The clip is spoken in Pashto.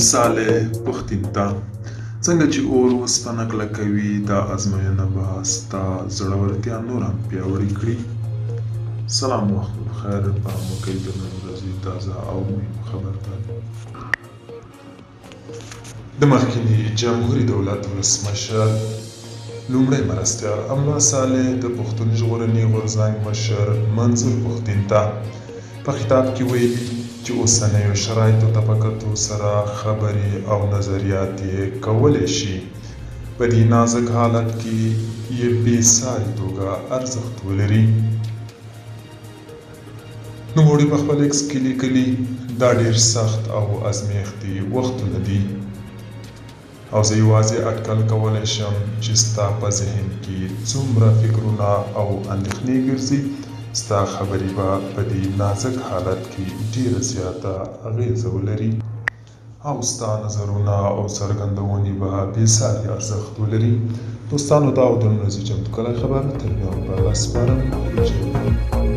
صالح پښتین ته څنګه چې اور اوسپنه کلکوي، دا ازموینه به ستا زړورتیا نور هم پیاوړې کړي. سلام وخت مو پخیر، پام وکړئ د نن ورځې تازه او مهم خبر ته. د مخکیني جمهوري دولت ولسمشر لومړی مرستیال امرالله صالح د پښتون ژغورنې غورځنګ مشر منظور پښتین ته په خطاب کې ویلي چې اوسنیو شرایطو ته په کتو سره خبرې او نظریات یې کولی شي په دې نازک حالت کې یې بې ساري توګه ارزښت ولري. نوموړي په خپل ایکس کې لیکلي، دا ډېر سخت او ازمېښتي وختونه دي او زه یوازې اټکل کولی شم چې ستا په ذهن کې څومره فکرونه او اندېښنې ګرځي، ستا خبرې به په دې نازک حالت کې ډېره زیاته اغېزه ولري او ستا نظرونه او څرګندونې به بې ساري ارزښت ولري. دوستانو دا و د نن ورځې چمتو کړی خبر، تر بیا مو په الله سپارم.